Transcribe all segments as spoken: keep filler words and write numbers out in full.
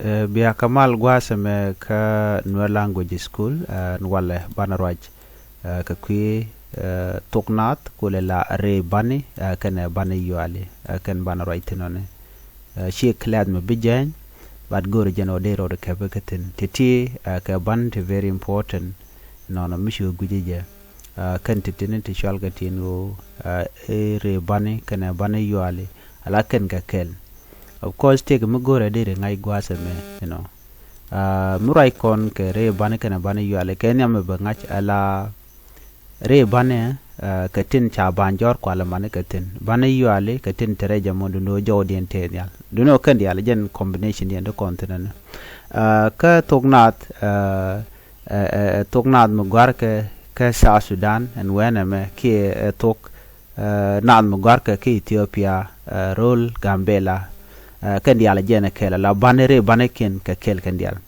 Ɛ, bia kɛ mal gua̱a̱th ɛmɛ kä Nuer Language School, ɛ, ɛn walɛ banɛ ruac, ɛ, kɛ kui̱, ɛ, thok naath kulɛ la rëë bani, ɛ, kɛnɛ bani yuali, ɛ, kɛn banɛ ruac thin ɔni. Ɛ, ci class mi bi jɛny, but go̱o̱ri jɛn ɔ dee rɔɔd kɛpɛ kä thin. Ti̱ti̱, ɛ, kɛ bani ti very important, nɔnɔ mi ci gui̱ci jɛ. Ɛ, kɛn ti̱ti̱ni ti cual kɛ tin ɣöö, ɛ, rëë bani kɛnɛ bani yuali, ala kɛn kɛ kɛl. Of course, tëëkɛ mi go̱o̱rɛ deri ŋa̱c gua̱a̱th ɛmɛ, you know. Ɛ, mi ruac kɔn kɛ rëë bani kɛnɛ bani yuali, kɛ nhiam mi bɛ ŋa̱c ala rëë bani, ɛ, kɛ tin ca ba̱ny jɔ̱ɔ̱r kualɛ mani kɛ thin. Bani yuali kɛ tin te rɛy jɛ mɔ duundɛ ɣöö jɔwdiɛn tëë nhial. Duundɛ ɣöö kɛn diaal jɛn combination diɛn ti kɔn thin ɛnɛ. Ɛ, kä thok naath, ɛ, ɛ, ɛ, ɛ thok naath mi gɔ̱a̱rkɛ kä South Sudan ɛn wee nɛmɛ kiɛ ɛ thok, ɛ, naath mi gɔ̱a̱rkɛ kä Ethiopia, ɛ, rööl Gambela, ɛ, kɛn diaal jɛn ɛ kɛl ala bani rëë banikiɛn kɛ kɛl kɛn diaal.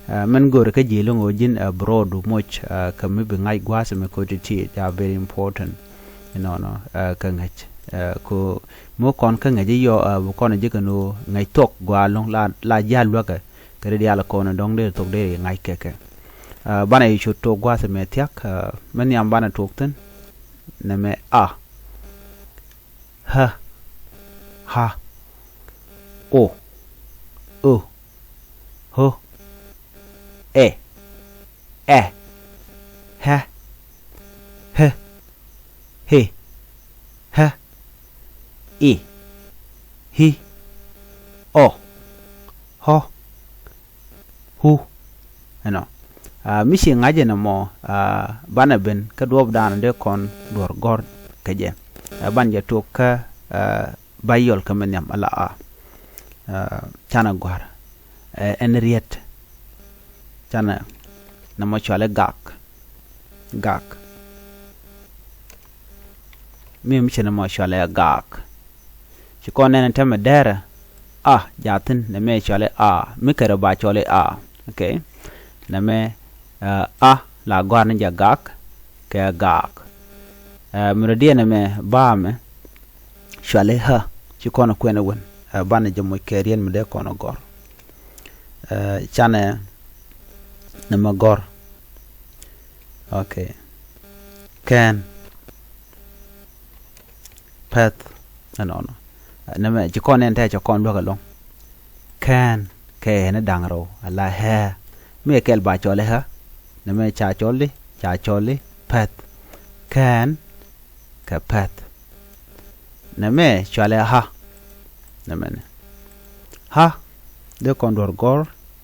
Ɛ, min go̱o̱ri kä ji̱ lo̱ŋ ɣöö ji̱n ɛ bi rɔɔdu moc, ɛ, kɛ mi bi ŋa̱c gua̱a̱th ɛmɛ kɛ ɣöö ti̱ti̱, they are very important. Inɔnɔ, ɛ, kɛ ŋäc, ɛ, kɛ ɣöö mi kɔn kä ŋäc i̱ yɔ, ɛ, bi kɔn ji̱ kɛn ɣöö ŋäc thok gɔaa lo̱ŋ la, la ji̱ a luäkɛ. Kɛ ri diaal kɔn in dɔ̱ŋ dee thok dee ri ŋa̱c kɛ kɛ. Ɛ, banɛ yi cot tok gua̱a̱th ɛmɛ thia̱k, ɛ, mi nhiam banɛ tok thi̱n. Nɛmɛ a. Ä. Ha. O. Ö. Hö. Ɛ. Ɛ. Hɛ. Hä. He. Hä. I. Hi. Ɔ. Hɔ. Hu. Ɛnɔ. Aa, mi ci ŋa̱c ɛn ɛmɔ, aa, banɛ ben kä duɔ̱ɔ̱pdan dee kɔn duɔ̱r gɔ̱r kɛ jɛ. Aa, ban jɛ tok kä, aa, Bä yɔl kä mi nhiam ala a. Ɛ, canɛ gua̱r. Ɛ, ɛn riet. Canɛ nɛ mɔ cuali gak. Gak. Mi mi cɛ nɛ mɔ cuali gak. Ci kɔn nɛn tɛmɛ dɛrɛ. A, jathin nɛ mɛ cuali a. Mi kɛrɛ ba cuali a. Okay. Nɛ mɛ, ɛ, a la gua̱r ni jɛ gak. Kɛ gak. Ɛ, mi rɔ diɛn nɛ mɛ ba mɛ. Cuali hä, ci kɔn kuɛn wen, ɛ, banɛ jɛ moc kɛ riet mi dee kɔn gɔr. Ɛ, canɛ nɛ mɛ gɔr. Okay. Kɛn. Pɛth. Ɛnɔnɔ. Ɛ, nɛ mɛ ci kɔn ɛn tɛ cɛ kɔn luäk ɛlɔŋ. Kɛn. Kɛ ɛn da̱ŋ rɛw. Ala hɛ. Mi kɛl ba cɔl hɛ. Nɛ mɛ ca cɔl di. Ca cɔl di. Pɛth. Kɛn. Kɛ pɛth. Nɛ mɛ cualɛ ha. Nɛ mɛ nɛ. Ha. Dee kɔn duɔr gɔr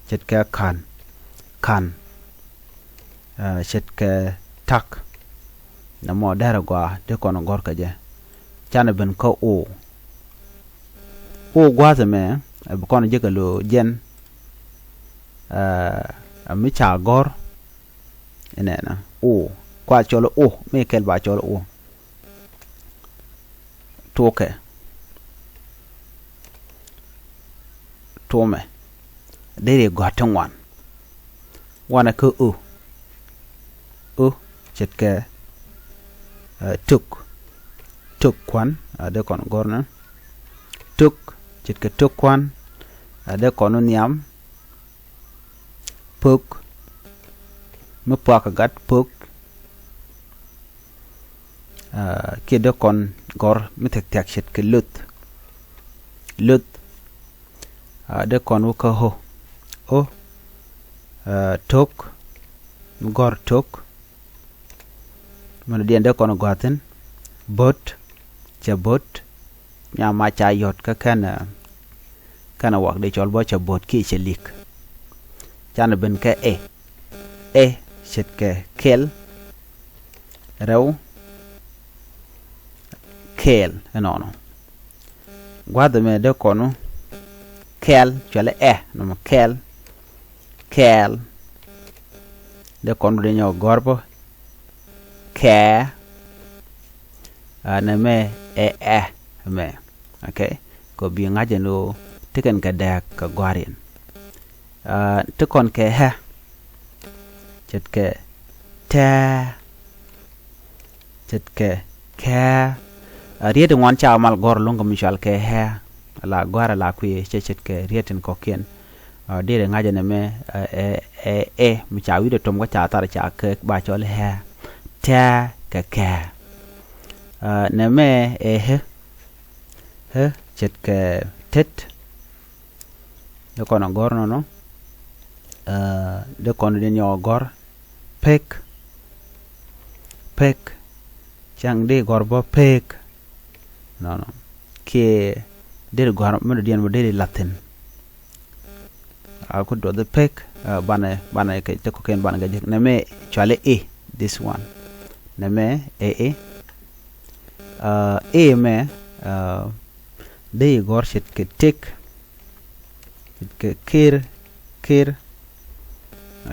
ce̱tkɛ ka̱n. Ka̱n. Ɛ, ce̱tkɛ tak. Nɛ mɔ dɛrɛ gɔaa dee kɔn gɔr kɛ jɛ. Canɛ ben kä o. O gua̱a̱th ɛmɛ, ɛ, bi kɔn jekɛ lo̱ jɛn. Ɛ, ɛ mi ca gɔr. Inɛnɛ o. Kua cɔl o. Mi kɛl ba cɔl o. Tuɔkɛ. Tuɔmɛ. Deri gɔ̱a̱t ti ŋuan. Wanɛ kä ö. Ö ce̱tkɛ, ɛ, tök. Tök kuan, a dee kɔn gɔ̱rnɛ. Tök ce̱tkɛ tök kuan, a dee kɔn nhiam. Pök. Mi puakä gat pök. Aa, kiɛ dee kɔn gɔr mi thia̱k thia̱k ce̱tkɛ löth. Löth. Aa, dee kɔn wä kä ɣö. Ɣö. Aa, tok. Mi gɔr tok. Mɛn diɛn dee kɔn gɔathin. Böt. Cɛ böt. Nya ma ca yɔt kä kɛn, aa, kɛn wak dee cɔl bä cɛ böt kiɛ cɛ lik. Canɛ ben kɛ ɛ. Ɛ ce̱tkɛ kɛl. Rɛw. Kɛɛl ɛnɔnɔ. Gua̱th ɛmɛ dee kɔn wä kɛl, cuali ɛ nɔmɔ kɛl. Kɛɛl. Dee kɔn wä dee nyɔk gɔ̱r bä. Kɛɛ. Aa, nɛmɛ ɛ ɛ ɛmɛ. Okay. Kɔ bi ŋa̱c ɛn ɣöö ti kɛn kɛ dɛɛk kɛ gɔ̱a̱r yɛn. Aa, ti kɔn kɛ hɛ. Ce̱tkɛ tɛɛ. Ce̱tkɛ kɛɛ. Aa, riet in ŋuan ca mal gɔ̱r lo̱ŋ kɛ mi cual kɛ hɛ. Ala gɔ̱a̱r ala kui̱ cɛ ce̱tkɛ riet in kɔ̱kiɛn. Ɛ, deri ŋa̱cä nɛmɛ, ɛ, ɛ, ɛ, ɛ, mi ca wi̱cdɛ tom kä ca thar ca kɛ ba cɔl ɛ. Tɛ̱̈ɛ̱̈ kɛ kɛ̱̈ɛ̱̈. Ɛ, nɛmɛ ɛ ɣä. Ɣä ce̱tkɛ tet. Dee kɔn ɛ gɔ̱r nɔnɔ. Ɛ, dee kɔn dee nyɔk ɛ gɔ̱r. Pek. Pek. Cäŋ dee gɔ̱r bä pek. Nɔnɔ. Kiɛ deri gɔ̱r mi dɔ̱diɛn bä deri la̱th thi̱n. A ku duɔth pek, ɛ, banɛ, banɛ kɛ te kɔ̱kiɛn banɛ kɛ jek. Nɛmɛ cuali i̱, this one. Nɛmɛ ɛ i̱. Ɛ, i̱ mɛ, ɛ, dee gɔ̱r ce̱tkɛ tëk. Ce̱tkɛ ker, ker.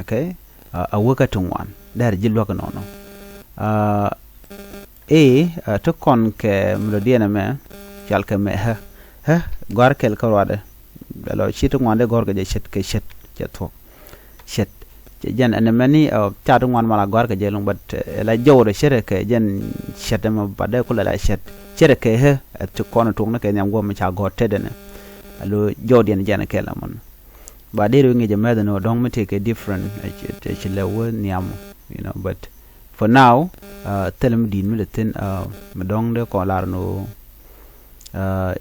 Okay? Ɛ, a wäkä ti ŋuan. Dee ji̱ luäk nɔnɔ. Ɛ, i̱, ɛ, ti kɔn kɛ mi dɔ̱diɛn ɛmɛ, cual kɛ mɛ ɣä. Ɣä, gɔ̱a̱r kɛl kä ruadɛ. Bɛ lɔ ci ti ŋuan dee gɔ̱r kɛ jɛ ce̱tkɛ ce̱t, cɛ thuɔ̱k. Ce̱t. Cɛ jɛn ɛn ɛmɛni, ɛ, ca ti ŋuan mal a gɔ̱a̱r kɛ jɛ ɛlɔ̱ŋ, but, ɛ, la jɔwdɛ ce̱tkɛ jɛn ce̱t ɛmɛ, but dee kulɛ la ce̱t. Ce̱tkɛ ɣä, ɛ, ti kɔn tuɔk ni kɛ nhiam guɔ̱m mi ca gɔ̱r tetdɛ ni. Alo jɔwdiɛn jɛn kɛl ɛmɔn. Ba deri wä ŋi̱i̱c ɛmɛth ni wä dɔ̱ŋ mi tëë kɛ different, ɛ, ci, ci lɛ wä nhiam, you know, but for now, ɛ, thilɛ mi di̱i̱t mi lɛ thi̱n, ɛ, mi dɔ̱ŋ dee kɔn lar ni wä, ɛ,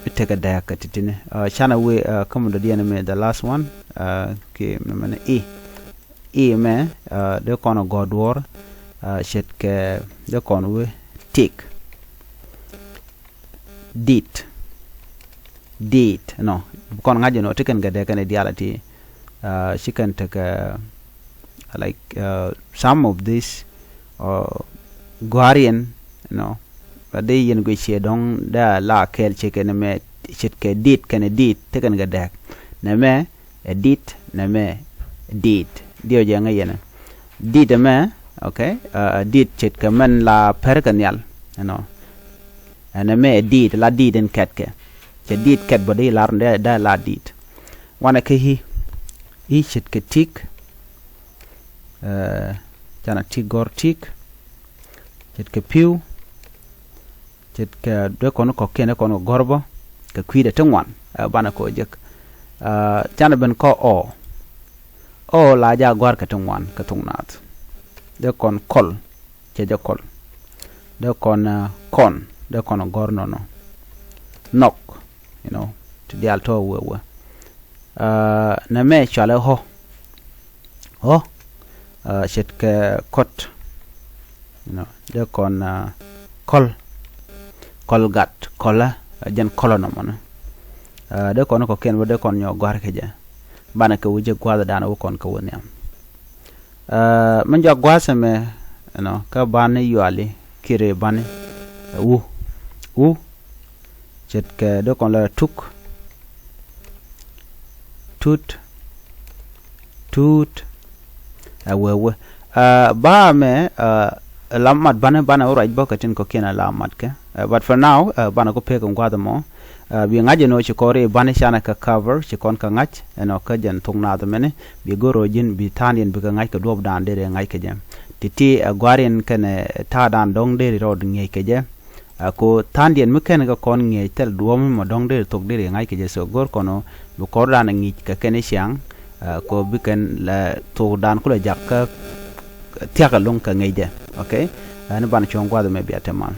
tekɛ dɛɛk kɛ ti̱ti̱ni. Ɛ, canɛ wee, ɛ, kä mi dɔ̱diɛn mi the last one, ɛ, kiɛ mi mɛn i̱. I̱ mɛ, ɛ, dee kɔn ɛ gɔ̱r duɔ̱ɔ̱r, ɛ, ce̱tkɛ dee kɔn wee tik. Dit. Dit. Nɔ. Kɔn ŋa̱c jɛ nɔ ti kɛn kɛ dee kɛn i̱ diaal ati. Ɛ, ci kɛn tekɛ, like, ɛ, some of this, ɛ, gɔ̱a̱riɛn, you know, ɛ dee yɛn guic ciɛ dɔ̱ŋ dee a la kɛɛl ciɛ kɛn mɛ ce̱tkɛ dit kɛn dit ti kɛn kɛ dee. Nɛmɛ ɛ dit, nɛmɛ dit. Diɛ jɛ ŋäc yɛn. Dit ɛmɛ, okay, ɛ, dit ce̱tkɛ mɛn la pɛr kɛ nhial, you know. Ɛn ɛmɛ ɛ dit, la dit in kɛtkɛ. Cɛ dit kɛt bä di lar dee, dee la dit. Wanɛ kɛ i̱, i̱ ce̱tkɛ tik. Ɛ, canɛ tik gɔ̱r tik. Ce̱tkɛ pi̱w. Ce̱tkɛ dee kɔn kɔ̱kiɛn dee kɔn kɛ gɔ̱r bä. Kɛ kui̱dɛ ti ŋuan. Ɛ, banɛ kɔ jek. Ɛ, canɛ ben kɔ ɔ. Ɔ la ja gɔ̱a̱r kɛ ti ŋuan kɛ thok naath. Dee kɔn kɔl. Cɛ jɛ kɔl. Dee kɔn, ɛ, kɔn. Dee kɔn gɔ̱r nɔnɔ. Nhɔk. You know, ti diaal tɔ wee wee. Ɛ, nɛmɛ cualɛ ɣɔ̱. Ɣɔ̱. Ɛ, ce̱tkɛ kɔt. You know, dee kɔn, ɛ, kɔl. Kɔl gat. Kɔlä. Ɛ, jɛn kɔlä nɔmɔni. Ɛ, dee kɔn kɔ̱kiɛn bä dee kɔn nyɔk gɔ̱a̱r kɛ jɛ. Banɛ kɛ wä jek gua̱a̱th dan wä kɔn kɛ wä nhiam. Ɛ, min jɔak gua̱a̱th ɛmɛ, you know, kä bani yuali kiri bani, ɛ, wu. Wu. Ce̱tkɛ dee kɔn la tuk. Tut. Tut. Ɛ wee wee. Ɛ, ba mɛ, ɛ, la mat bani, bani wä ruac bä kɛ tin kɔ̱kiɛn la mat kɛ. Ɛ, but for now, ɛ, bani kɔ pek in gua̱th mɔ. Ɛ, bi ŋa̱c ɛn ɣöö ci kɔn ri bani canɛ kɛ cover, ci kɔn kɛ ŋa̱c ɛn ɣöö kä jɛn thok naath mɛni, bi go̱r ɣöö ji̱n bi tha̱a̱ŋdiɛn bikɛ ŋa̱c kɛ duɔ̱ɔ̱pdan deri ŋa̱c kɛ jɛ. Ti̱ti̱, ɛ, gua̱riɛn kɛnɛ ta̱a̱dan dɔ̱ŋ deri rɔɔd ŋi̱eec kɛ jɛ. Ɛ, ko tha̱a̱ŋdiɛn mi kɛn kɛ kɔn ŋi̱eec thil duɔ̱ɔ̱p mi mɔ dɔ̱ŋ deri thok deri ŋa̱c kɛ jɛ. So go̱r kɔn ɣöö bi kɔrdan ŋi̱i̱c kɛ kɛn i̱ ciaŋ, ɛ, ko bi kɛn la thokdan kulɛ jak kä thia̱k ɛlɔ̱ŋ kɛ ŋi̱eec jɛ. Okay? Ɛ, ni ban cuɔ̱ŋ gua̱th mɛ bia te mal.